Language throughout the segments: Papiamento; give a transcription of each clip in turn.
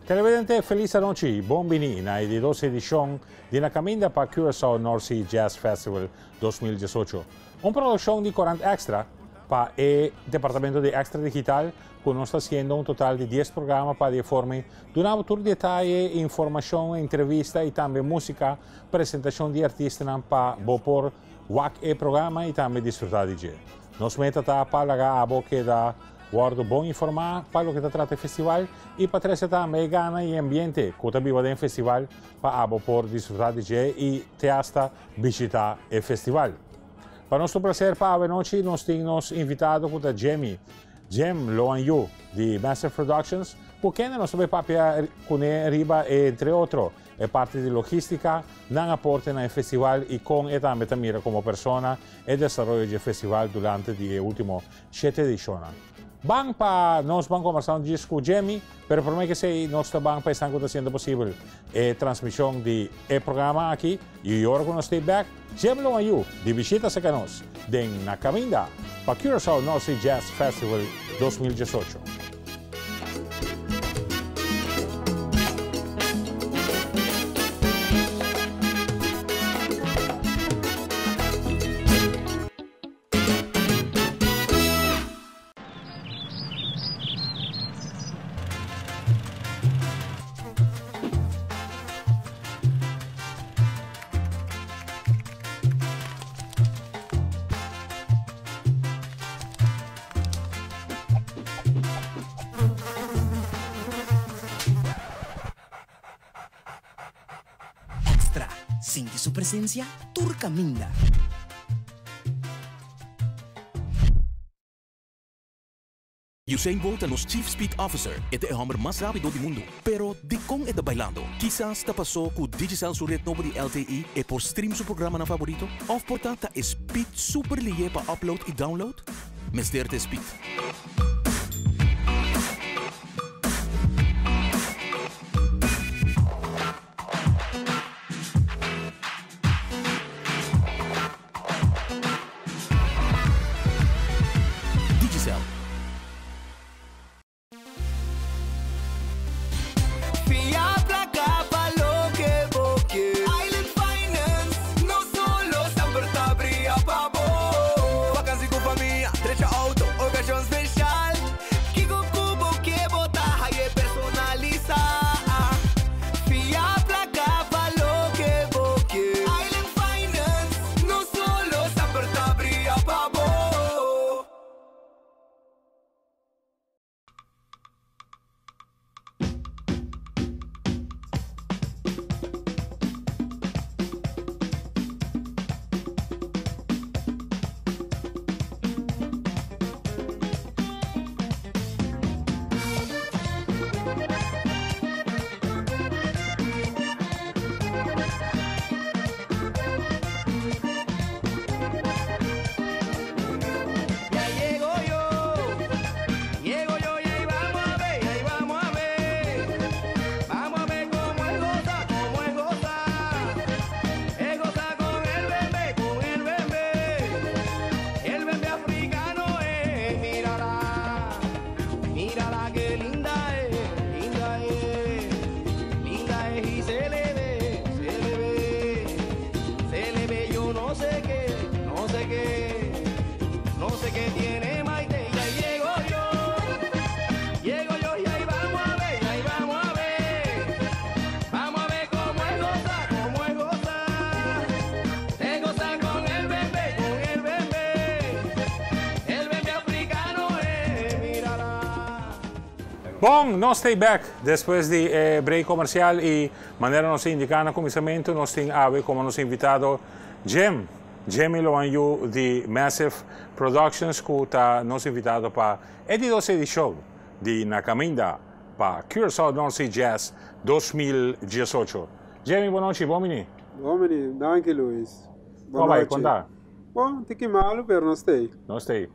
Televidente, felis anochi. Bon bini na e di dos edishon di Na Kaminda pa Curaçao North Sea Jazz Festival 2018. Un produkshon di Korant Extra pa e departamento di Extra Digital ku nos ta hasiendo un total di dies programa pa di e forma duna bo tur detaye, informashon, entrevista i tambe músika, presentashon di artistanan pa bo por wak e programa i tambe disfrutá di dje. Nos meta ta pa laga abo keda wòrdu bon informá pa loke ta trata e festival i pa trese tambe e gana i e ambiente ku ta biba den festival pa abo por disfrutá di dje i te asta bishitá e festival. Pa nos ta un plaser pa awe nochi nos tin nos invitado ku ta Jemmy, Jem Loan Yu di Massive Productions ku kende nos ta bai papia kuné riba entre otro e parti di logística, nan aporte na e festival i kon e tambe ta mira komo persona e desaroyo dje festival durante di e último shete edishonnan. Ban pa nos ban kombersá un djis ku Jemmy, pero promé ke esei nos ta ban pa esnan ku ta hasiendo posibel e transmishon di e programa aki i ora ku nos stay bèk, Jem lo ayu di bishita serka nos den Na Kaminda pa Curaçao North Sea Jazz Festival 2018. Extra, Sinti su presencia tur caminda. Usain Bolt ta nos Chief Speed Officer. E ta e hòmber mas rápido di mundu. Pero, dikon e ta bailando? Kisas ta pasó ku Digicel su ret nobo di LTE e por stream su programanan faborito? Òf por ta ta e speed super lihé pa upload i download? Mester ta e speed. Digicel. Fia placa pa loke bo ke. Island Finance, no solo semper ta bria pa bo. Vakantie ku famia, drecha auto, ocasion special. Kiko ku bo ke bo ta haye personalisa. Fia placa pa loke bo ke. Island Finance, no solo semper ta bria pa bo. Ya llego yo, llego yo y ahí vamos a ver, ahí vamos a ver. Vamos a ver cómo es goza, cómo es goza. Es goza con el bebé, con el bebé. El bebé africano es, mírala, mírala qué linda es, linda es, linda es y se le ve, se le ve, se le ve yo no sé qué, no sé qué, no sé qué tiene Maite. Ya llego yo, llego yo y ahí vamos a ver, ahí vamos a ver. Vamos a ver cómo es goza, cómo es goza. Es goza con el bebé, con el bebé. El bebé africano es, mírala. Bon, nos ta back despues di e break comercial y manera nos a indica na cuminsamento nos tin awe como nos invitado Jim, Jimmy Loanyu di Massive Productions cu ta nos invitado pa e di dos edicion di Na Caminda pa Curaçao North Sea Jazz 2018. Jimmy, bon nochi, bon bini. Bon bini, danki Luis. Bon bai, con ta? Bon, tiki malo pero nos ta ey. Nos ta ey.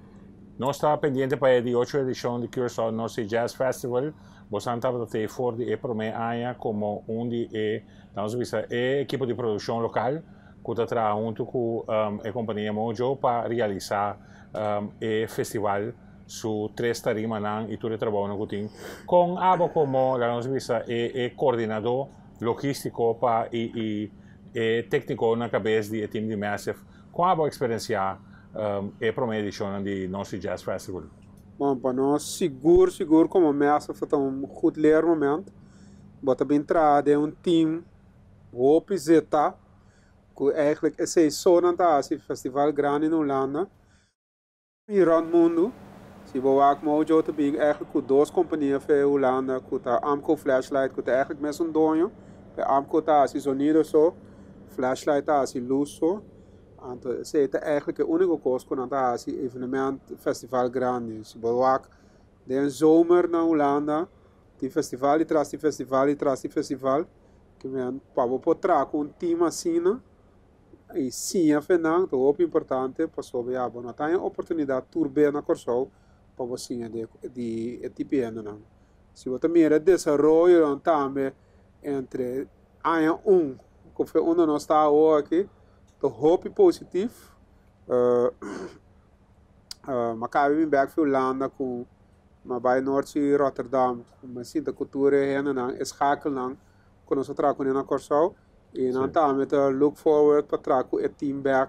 Nos ta pendiente pa e di ocho edicion di Curaçao North Sea Jazz Festival. Bosan tabata te for di e prome aña como un di e, nos a bisa, e ekipo di produccion local cu ta traha hunto cu e compania Mojo pa realisa e festival. Su tres tarimanan i tur e trabounan ku tin. Kon abo komo, laga nos bisa, e e koordinadó logístiko pa i i e tékniko na kabes di e tim di Massive, kon abo a eksperensiá e promé edishonnan di North Sea Jazz Festival? Bon, pa nos sigur sigur komo Massive ta ta un goed leermoment. Bo ta bin traha den un tim hopi zetá ku eigenlijk esei so nan ta hasi festival grandi na Hulanda. I rònt mundu, si bo wak Mojo ta bin eigenlijk ku dos kompania fe Hulanda ku ta Amco Flashlight ku ta eigenlijk mesun doño, pero Amco ta hasi zonido so, Flashlight ta hasi lus so, anto esei ta eigenlijk e úniko kos ku nan ta hasi evenement festival grandi. Si bo wak den zomer na Hulanda tin festival di tras di festival di tras di festival, ke men pa bo por traha ku un tim asina. I siña fe nan ta hopi importante pasobra ya bo no ta haña oportunidat tur be na Kòrsou pa bo siña di di e tipo hendenan. Si bo ta mira e desaroyonan tambe entre aña un ku fe unda nos ta awor aki ta hopi positif. Mi a kaba bin bèk fi Hulanda ku mi a bai Noordse Rotterdam ku mi a sinta ku tur e hendenan e schakelnan ku nos a traha kuné na Kòrsou. I nan tambe ta look forward pa traha ku e team bek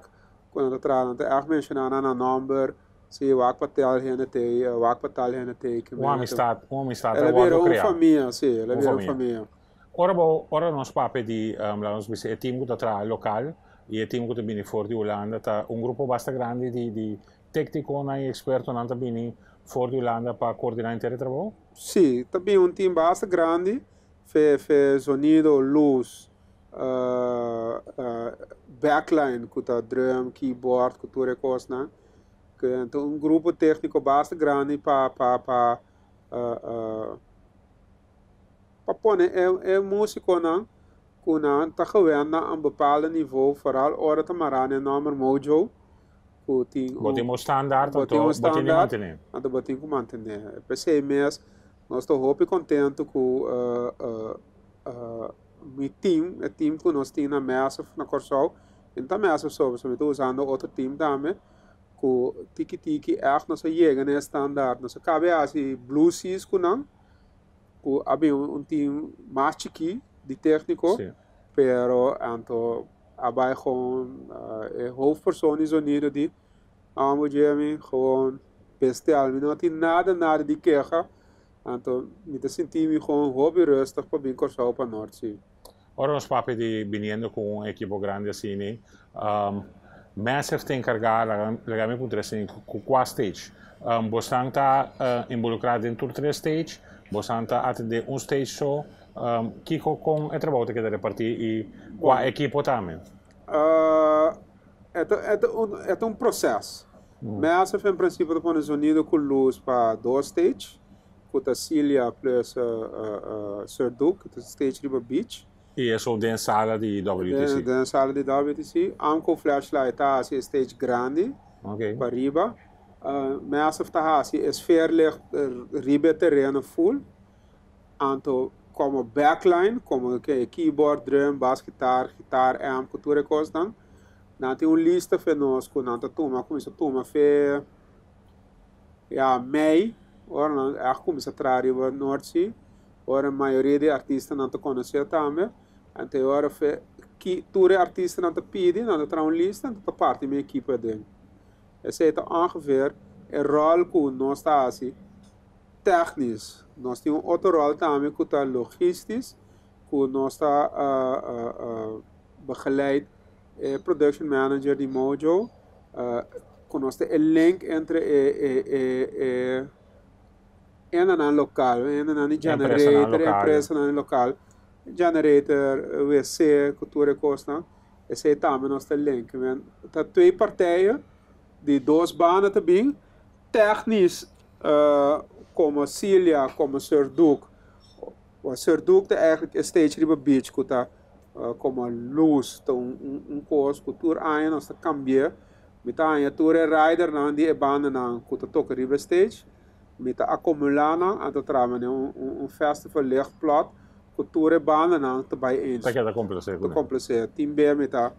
ku nan ta traha. Nan ta ègt menshoná nan na nòmber, si wak pa tel hende t'ei, wak pa tal hende t'ei. Un amistat, un amistat a wòrdu El a bira un kreá. famia, si, el a Un bira un famia. famia. Ora bo, ora nos papia di, laga nos bisa e team ku ta traha lokal i e team ku ta bini for di Hulanda ta un grupo basta grandi di di téknikonan i ekspertonan ta bini for di Hulanda pa koordiná henter e trabou? Si, ta bini un team basta grandi. Fe fe zonido, luz, backline ku ta drum, keyboard ku tur e kosnan. Ku ta un grupo tékniko basta grandi pa pa pa pa pone e e músikonan ku nan ta gewend na un bepaalde nivo foral ora ta mará na e nòmber Mojo ku tin Bo un tin un standaard bo anto tin un bo tin di standaard mantené. anto bo tin ku mantené. P'esei mes Nos ta hopi kontentu ku mi team, e team ku nos tin na Massive na Kòrsou, i no ta Massive so, pasobra mi ta usando otro team tambe, ku tiki tiki ègt nos a yega na e standaard. Nos a kaba e hasi Blue Seas ku nan, ku a bin un team mas chikí di tékniko, pero anto a bai gewoon e hoofdpersoon di zonido di Amo Jimmy, gewoon bestial. Mi no tin nada nada di keha, anto mi ta sinti mi gewoon hopi rustig pa bin Kòrsou pa North Sea. Ora nos papia di biniendo ku un ekipo grandi asini, Massive ta enkargá, laga mi puntra asini, ku kua stage? Bosnan ta involukrá den tur tres stage? Bosnan ta atendé un stage so? Kiko kon e trabou ta keda repartí i kua ekipo tambe? E ta e ta un e ta un proces. Massive en principio ta pone zonido cu luz pa dos stage, cu ta Cilia plus Sir Duke, cu ta stage riba beach. Y eso den sala di WTC? Den sala di WTC. Amco Flashlight ta haci e stage grandi pa riba. Massive ta haci e sfeerlicht riba e tereno full. Anto komo backline, komo ke keyboard, drum, bas gitar, gitar, amp ku tur e kosnan, nan tin un lista fe nos ku nan ta tuma, kuminsa tuma fe ya mei, ora nan ègt kuminsa traha riba Noordzee, ora mayoria di artistanan ta konosé tambe, anto e ora fe ki tur e artistanan ta pidi, nan ta traha un lista, nan ta parti mi ekipo aden. Esei ta ongeveer e ròl ku nos ta hasi. Technisch. Nos tin un otro rol tambe cu ta logistisch, cu nos ta begeleid e production manager di Mojo, cu nos ta e link entre e e e e hendenan local, hendenan di generator, empresanan local, generator, wc, cu tur e cosnan, esey tambe nos ta link. Ta twee partijen di dos banda ta bin. Technisch komo Cilia, komo Sir Duke. Sir Duke ta eigenlijk e stage riba beach ku ta komo luz, ta un kos ku tur aña nos ta kambia. Mi ta haña tur e ridernan di e bandanan ku ta toka riba e stage, mi ta akumulá nan anto traha manera un festival lichtplot ku tur e bandanan ta bai eens. Ta keda komplasé kuné. Ta komplasé. Tin bia mi ta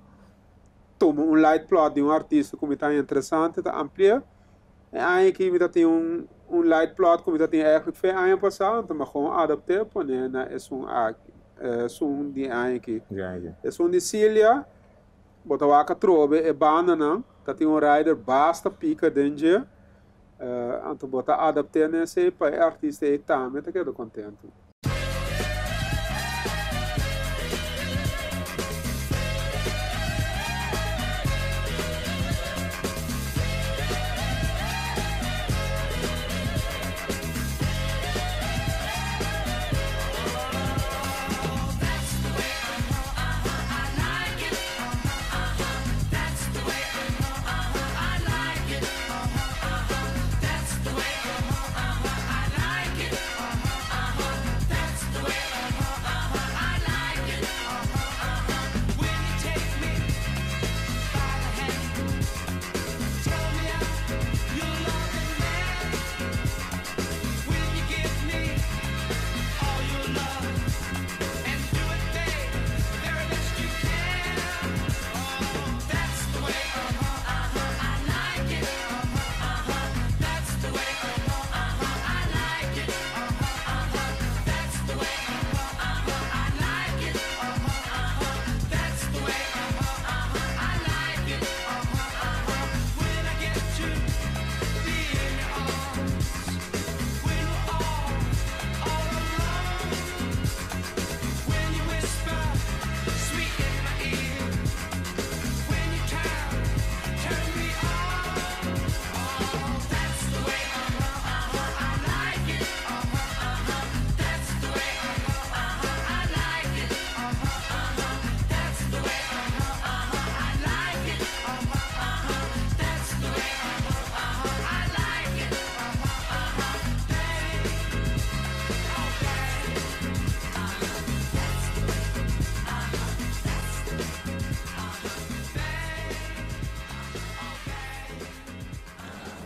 tuma un light plot di un artista ku mi ta haña interesante ta amplia. E aña aki mi ta tin un. Un light plot ku mi ta tin eigenlijk fe aña pasá, anto mi a gewoon adapt'é pone na esun aki, esun di aña aki. Esun di Cilia, bo ta wak atrobe e bandanan, ta tin un rider basta pika den dje, anto bo ta adapt'é na esei pa e artista ei tambe ta keda kontentu.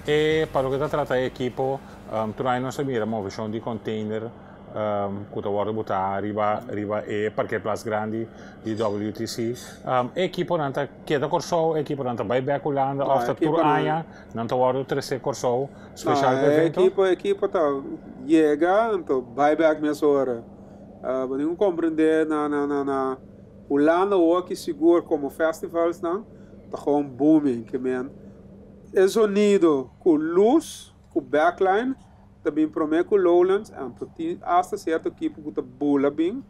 E pa loke ta trata e ekipo, tur aña nos ta mira moveshon di container ku ta wòrdu botá riba riba e parkeerplaats grandi di WTC. E ekiponan ta keda Kòrsou, e ekiponan ta bai bèk Hulanda òf ta tur aña nan ta wòrdu tresé Kòrsou speshal pa evento? No, e ekipo ta yega anto bai bèk mesora. Bo tin ku komprendé na na na Hulanda hopi sigur komo festivalsnan ta gewoon booming ke men. E zonido ku lus ku backline ta bin prome ku Lowlands anto tin asta sierto ekipo ku ta bula bin,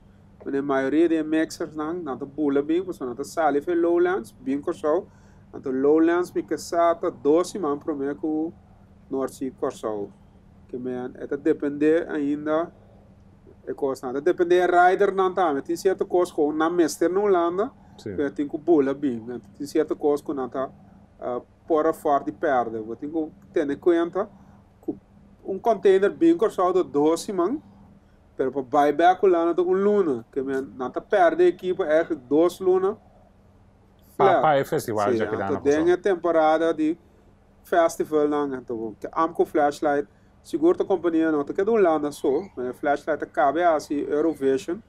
manera mayoria di e mixersnan nan ta bula bin pasobra nan ta sali for e Lowlands bin Kòrsou anto Lowlands mi ke sa ta dos siman prome ku North Sea Kòrsou ke men e ta depende ainda e kosnan ta depende e ridernan tambe tin sierto kos ku nan mester na Hulanda pero tin ku bula bin anto tin sierto kos ku nan ta por afòrt di pèrdè. Bo tin ku tene kuenta ku un kònteiner bin Kòrsou ta dos siman, pero pa bai bèk Hulanda ta un luna. Ke men nan ta pèrdè ekipo ègentlik dos luna flèt. Pa e festival dja keda na Kòrsou. Den e temporada di festivalnan anto Amco Flashlight sigur ta kompania no ta keda Hulanda so, Flashlight ta kabe hasi Eurovision.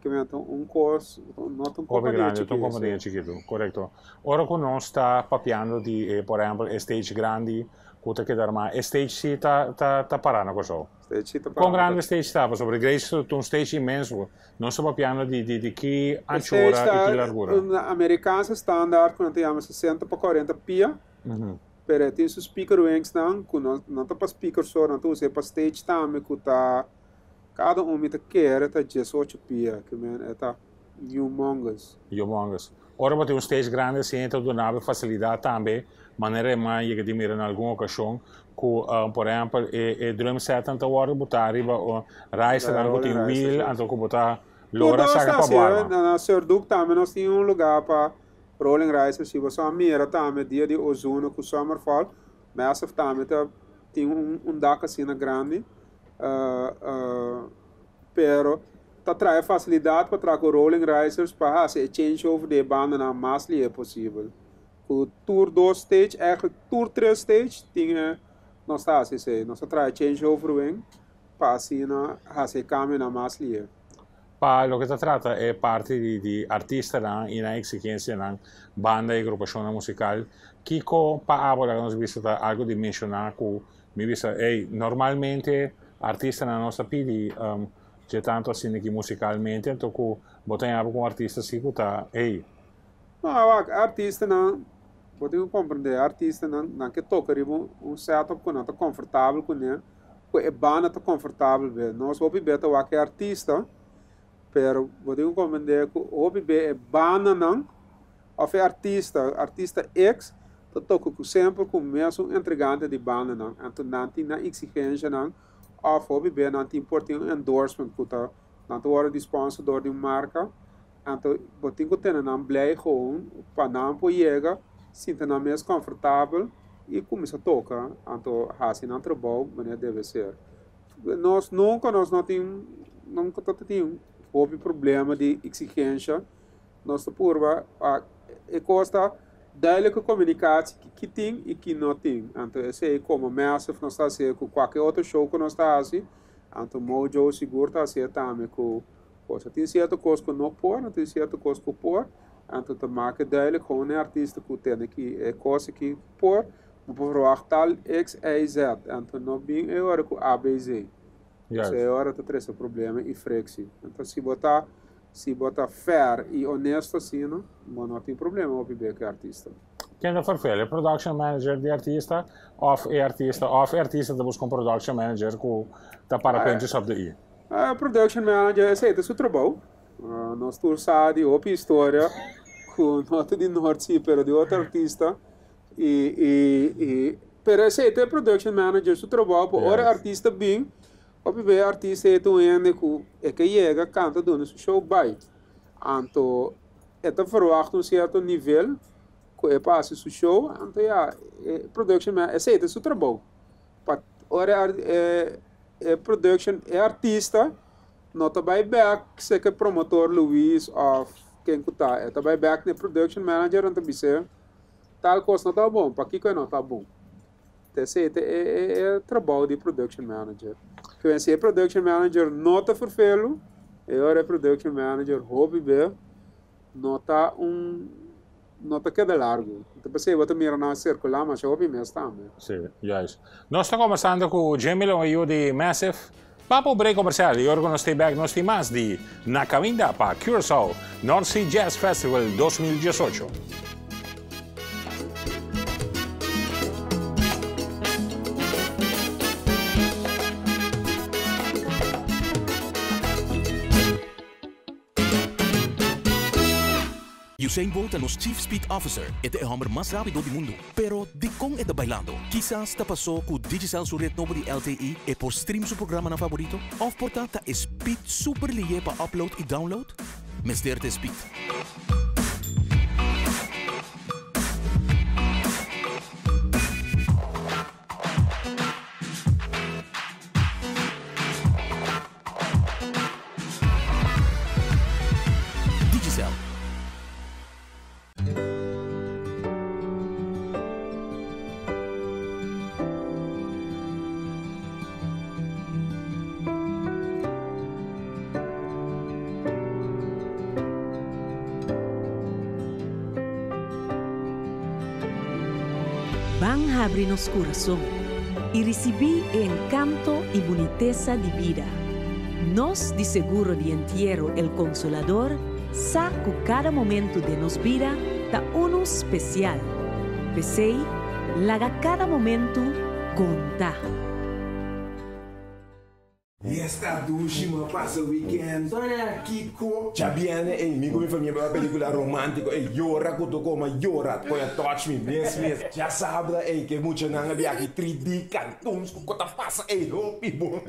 Ke men ta un kos, no ta un Hopi kompania grandi, ta un chikitu, kompania sí. chikitu, korekto. Ora ku nos ta papiando di e, por ehèmpel, e stage grandi ku ta keda armá, e stage sí ta ta ta pará na Kòrsou. Stage sí ta Kon pará na grandi e Kòrsou. stage ta? Pasobra Grace ta un stage inmenso. Nos ta papiando di di di ki E stage anchura i ta ki largura? un Amerikaanse standaard ku nan ta yama 60 pa 40 pia, pero e tin su speaker wingsnan ku no no ta pa speaker so, nan ta us'é pa stage tambe ku ta Kada un mi ta kere ta 18 pia, ke men e ta humongous. Humongous. Ora bo tin un stage grandi asina e ta duna bo facilidad tambe, manera e man yega di mira na algun ocasion cu por ehempel e e drum setnan ta wordo buta riba un risernan cu tin wiel anto cu bo ta Tur logra dos saca ta pa bo asina, arma. na Surduk tambe nos tin un lugar pa rolling riser, si bo sa mira tambe dia di Ozuna cu Summerfall, Massive tambe ta tin un dak asina grandi. Pero ta trae facilidad pa traha cu rolling risers pa haci e changeover di e bandanan mas lihe posibel. Cu tur dos stage, eigenlijk tur tres stage tin e nos ta haci esey. Nos ta traha e changeover wen pa asina haci e cambionan mas lihe. Pa loke ta trata e parti di di artistanan y nan exigencianan banda y agrupacionnan musical, kico pa abo laga nos bisa ta algo di menciona cu Mi bisa, ey, normalmente artistanan no sa pidi dje tanto asina aki musicalmente, anto cu bo ta yaba cu un artista si cu ta, ey. No, wak, artistanan, bo tin cu comprende, artistanan nan ke toca riba un setup cu nan ta comfortabel cune, cu e banda ta comfortabel be. Nos hopi be ta wak e artista, pero bo tin cu comprende cu hopi be e bandanan of e artista, artista X, ta toca cu semper cu mesun entregante di bandanan, anto nan tin nan exigencianan of hopi be nan tin por tin un endorsement cu ta nan ta worde di sponsor door di un marca, anto bo tin cu tene nan blij gewoon pa nan por yega sinti nan mes comfortabel y cuminsa toca, anto haci nan trabou manera debe ser. Nos nunca nos no tin nunca ta tin hopi problema di exigencia. Nos ta purba pa e kos ta duidelijke communicatie ki tin y ki no tin. Anto esey como Massive nos ta hacié cu cualke otro show cu nos ta haci, anto Mojo sigur ta hacié tambe cu cosa. Tin cierto cos cu no por, no tin cierto cos cu por, anto ta make duidelijk gewoon e artista cu tene ki e cos aki por, bo por verwacht tal X, Y, Z. Anto no bin e ora cu A, B, Z. Pasobra e ora ta trece problema y frictie. Anto si bo ta. Si bo ta fair y honesto asina, bo no tin problema hopi be cu e artista. Ken ta ferfel? E production manager di artista of e artista of e artista ta busca un production manager cu ta para puntjes op de i? E production manager esey ta su trabou. Nos tur sa di hopi historia cu no ta di North Sea pero di otro artista y y pero esey ta e production manager su trabou pa ora e artista bin Hopi be artista e ta un hende ku e ke yega kanta duna su show bai. Anto e ta verwacht un sierto nivel ku e pa hasi su show, anto ya e production man esei ta su trabou. Pa ora e e production e artista no ta bai bek seka e promotor Luis of ken ku ta, e ta bai bek na e production manager anto bis'é tal kos no ta bon, pakiko e no ta bon. Esei ta e trabou di production manager. Kwen si e production manager no ta ferfelu, e ora e production manager hopi be no ta un no ta keda largu. Ta p'esei bo ta mira nan sirkulá masha hopi mes tambe. Si, juist. Nos ta kombersando ku Jimmy Longayu di Massive. Pa por break komersial i ora ku nos ta bek nos tin mas di Na Kaminda pa Curaçao North Sea Jazz Festival 2018. Usain Bolt ta nos Chief Speed Officer. E ta e hòmber mas rápido di mundu. Pero, dikon e ta bailando? Kisas ta pasó ku Digicel su ret nobo di LTE e por stream su programanan faborito? Òf por ta ta e speed super lihé pa upload i download? Mester ta e speed. Digicel. Ban habri nos kurason i risibí e enkanto i bunitesa di bida. Nos di Seguro di Entiero El Consolador sa ku kada momentu den nos bida ta unu spesial. P'esei, laga kada momentu konta. Esta dushi mo a pasa weekend. Kiko? Djabierne ey mi ku mi famia bai wak pelicula romantico ey yora ku toko ma yora koe a touch mi mes mes. Djasabra ey ke muchanan a biaha 3D cartoons ku ko ta pasa ey hopi bon.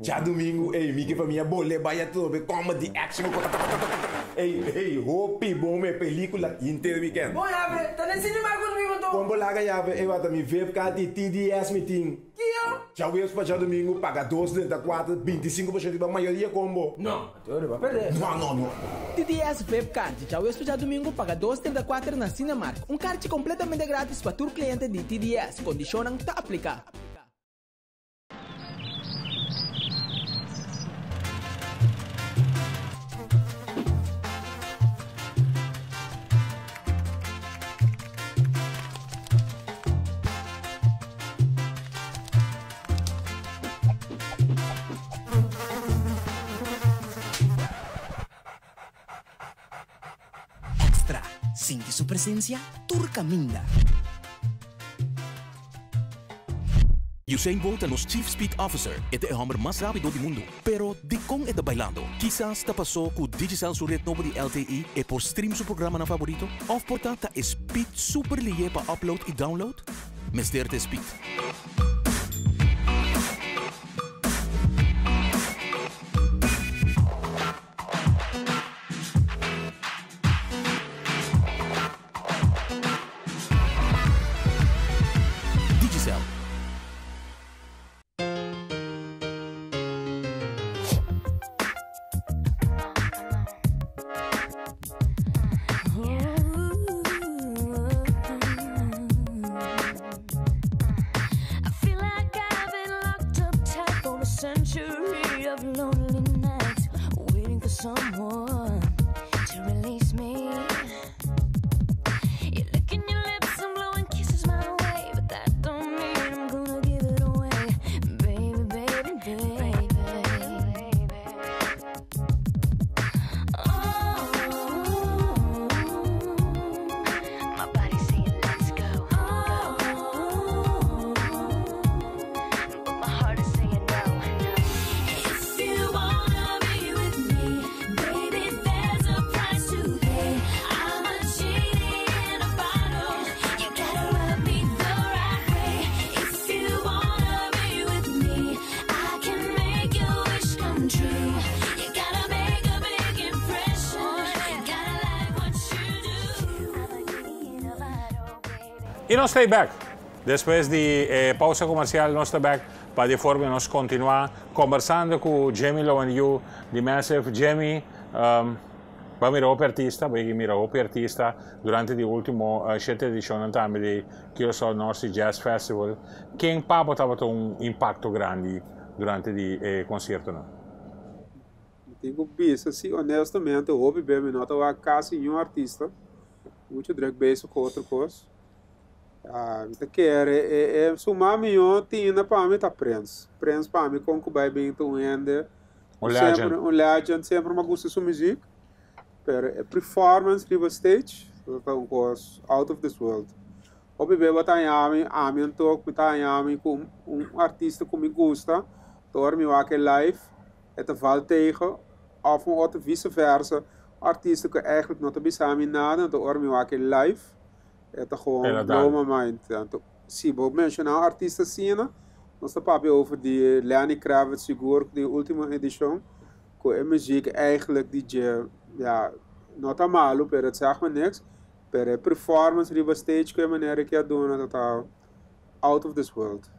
Djadumingu ey mi ke famia bole bai atrobe comedy action ku ko ta ey ey hopi bon me pelicula henter weekend. Bon yabe, ta den cinema ku mi motor. Kon bo laga yabe ey wata mi vip card di TDS mi tin. Kio? Djaweps pa djadumingu paga dos drenta kuater, 25% riba mayoria kombo. No, anto riba perde. No, no, no. TDS Vip Card, djaweps pa djadumingu paga dos 34 na Cinemark. Un karchi kompletamente gratis pa tur kliente di TDS. Kondishonnan ta apliká. Sinti su presencia tur caminda. Usain Bolt ta nos Chief Speed Officer. E ta e homber mas rapido di mundo. Pero, dicon e ta bailando? Kisas ta paso cu Digicel su red nobo di LTE e por stream su programanan favorito? Of por ta ta e speed super lihe pa upload y download? Mester ta e speed. Digicel. Y nos ta back. Despues di pausa comercial, nos ta back pa di forma nos continua conversando cu Jamie Lowenyu di Massive. Jamie, bo a mira hopi artista, bo a mira hopi artista durante di ultimo 7 edicion tambe di Curaçao North Sea Jazz Festival. Ken pa bo tabata un impacto grandi durante di conciertonan? Tin cu bisa, si honestamente, hopi bem, no tabata casi ningun artista. Mucho druk bezig cu otro cos. Ah, mi ta kere, su mami yo tina pa mi ta Prince. Prince pa mi con cu bay bin ta un hende. Un Semper, legend. Un legend, semper mi gusta su muziek. Pero e performance riba stage, ta un cos out of this world. Hopi beba ta ami, ami anto, mi ta ami cu un artista cu mi gusta, door mi wak live, het te valt tegen, of un otro vice versa, artista cu eigenlijk no ta bisa mi nada, door mi wak live, het gewoon Ela blow dá. My mind. Anto, si bo menciona un artista asina, nos ta papia over di Lenny Kravitz, sigur, di ultimo edicion, cu e muziek eigenlijk die je, ja, no ta malo, pero het zegt me niks, pero e performance riba stage cu e manera cu a duna, dat ta out of this world.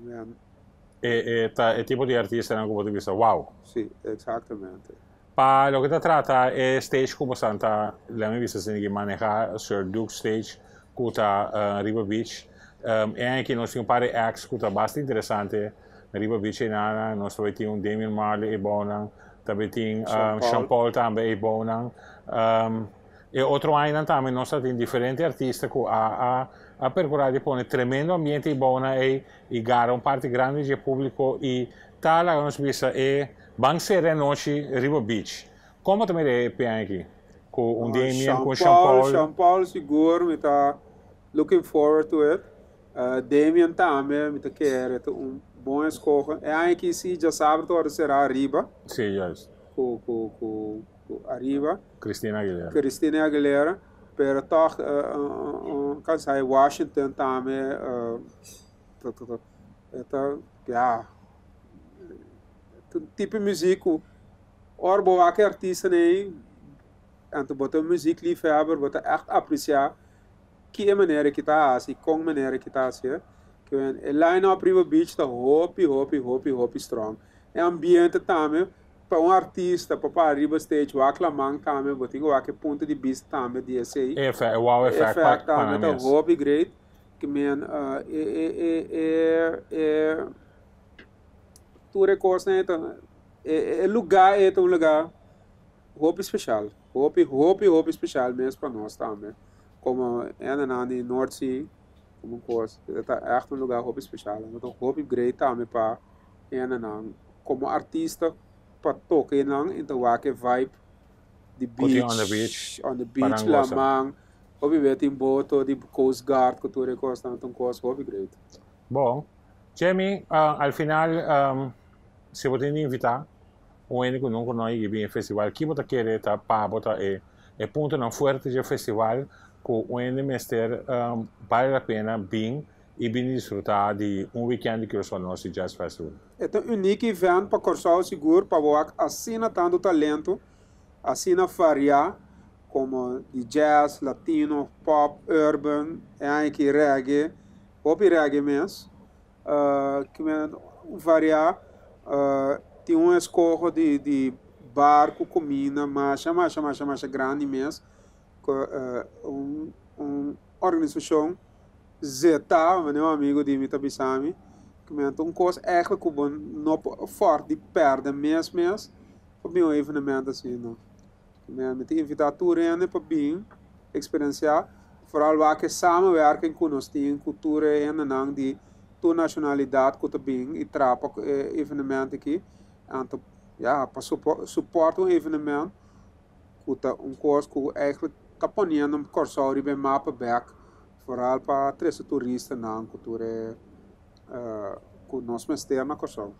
Ja. E, ta, e tipo di artista nan cu bo bisa, wow. Si, exactamente. Pa loke ta trata e stage cu bastante, laga mi bisa asina, cu maneha Sir Duke Stage, cu ta River Beach. E aki nos tin un par di acts cu ta bastante interesante. River Beach na nos tambe tin un Damian Marley e bonan, tambe tin Sean Paul. Sean Paul tambe e bonan. E otro aña tambe nos tin diferente artista cu a percura di pone tremendo ambiente e bona y gara un parti grandi di publico y ta laga nos bisa e ban ser anochi River Beach. Con tambe e PN aki? Cu un Damian, cu Sean Paul. Sean Paul sigur, mi ta looking forward to it. Damian tambe, mi ta kere, un bon escoge. E aki si, diasabra tur será Ariba. Si, juist. Cu Ariba. Christina Aguilera. Christina Aguilera. Pero toch, kan zeggen, Washington tambe, dat, ja, tipo muziek, ora bo wak artista nee, en bo ta un muziekliefhebber, bo ta echt aprecia ki manera cu ta asina, con manera cu ta asina. Cu e line-up River Beach ta hopi, hopi, hopi, hopi strong. E ambiente tambe, pa un artista, pa riba stage, wak laman tambe, bo tin wak punto di bista tambe di esey. Effect, wow effect, Effect pa tambe, ta mes. Hopi great. Kiermen, e tur cos, ne, e lugar e un lugar hopi special. Hopi, hopi, hopi special mes pa nos tambe. Como e na di North Sea, como cos, ta echt un lugar hopi special. Anto, hopi great tambe pa e na como artista pa toca nan, anto wak vibe. Di beach, on the beach, on the beach laman, hopi be tin boto di Coast Guard ku tur e kosnan, ta un kos hopi great. Bon, Jimmy, al final, si bo tin di invitá un hende ku nunka no a yega bin e festival, ki bo ta kere ta pa bo ta e e puntonan fuerte dje festival ku un hende mester bale la pena bin i bin disfrutá di un weekend di Curaçao North Sea Jazz Festival? E ta un unique event pa Kòrsou sigur pa bo wak asina tantu talento, asina variá komo di jazz, latino, pop, urban, e aña aki reggae, hopi reggae mes, ki men variá, tin un eskoho di di bar ku kuminda masha masha masha masha grandi mes, ku un un organisashon Zeta, manera un amigu di mi ta bisa mi, ku mi ta un kos ègtlik ku bo no por afòrt di pèrdè mes mes pa bin un evenemento asina. Mi ta invitá tur hende pa bin eksperensiá, foral wak e samenwerking ku nos tin ku tur e hendenan di tur nashonalidat ku ta bin i traha pa e evenemento aki. Anto, ya, pa supòrt un evenement ku ta un kos ku eigentlik ta poniendo Kòrsou riba e mapa bèk, foral pa trese turistanan ku tur e ku nos mester na Kòrsou.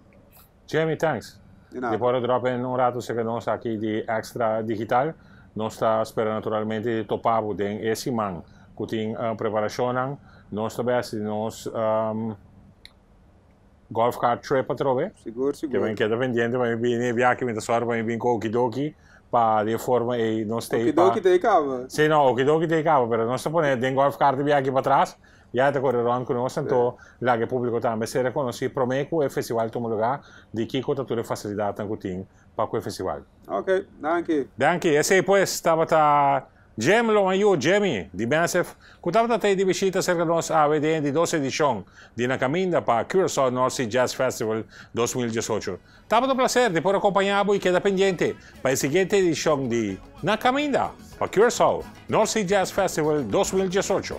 Jamie, thanks. Di nada. Di por a drop in un rato serka nos aki di Extra Digital. Nos ta spera naturalmente di topa bo den e siman ku tin preparashonnan. Nos ta bes di nos golf cart trip atrobe. Sigur, sigur. Ke men keda pendiente pa mi bini e biaha mi ta sòru pa mi bin ku okidoki pa di e forma ei nos ta ei pa. Okidoki ta ei kaba. Si no, okidoki ta ei kaba, pero nos ta pone den golf cart e biaha aki patras, ya e ta kore rònt ku nos, anto laga e públiko tambe ser rekonosí promé ku e festival tuma lugá di kiko ta tur e fasilidatnan ku tin pa ku e festival. Ok, danki. Danki. Esei pues tabata Jem Lomayu, Jemmy, di Massive, ku tabata tei di bishita serka nos awe den e di dos edishon di Na Kaminda pa Curaçao North Sea Jazz Festival 2018. Tabata un plaser di por a kompañá bo i keda pendiente pa e siguiente edishon di Na Kaminda pa Curaçao North Sea Jazz Festival 2018.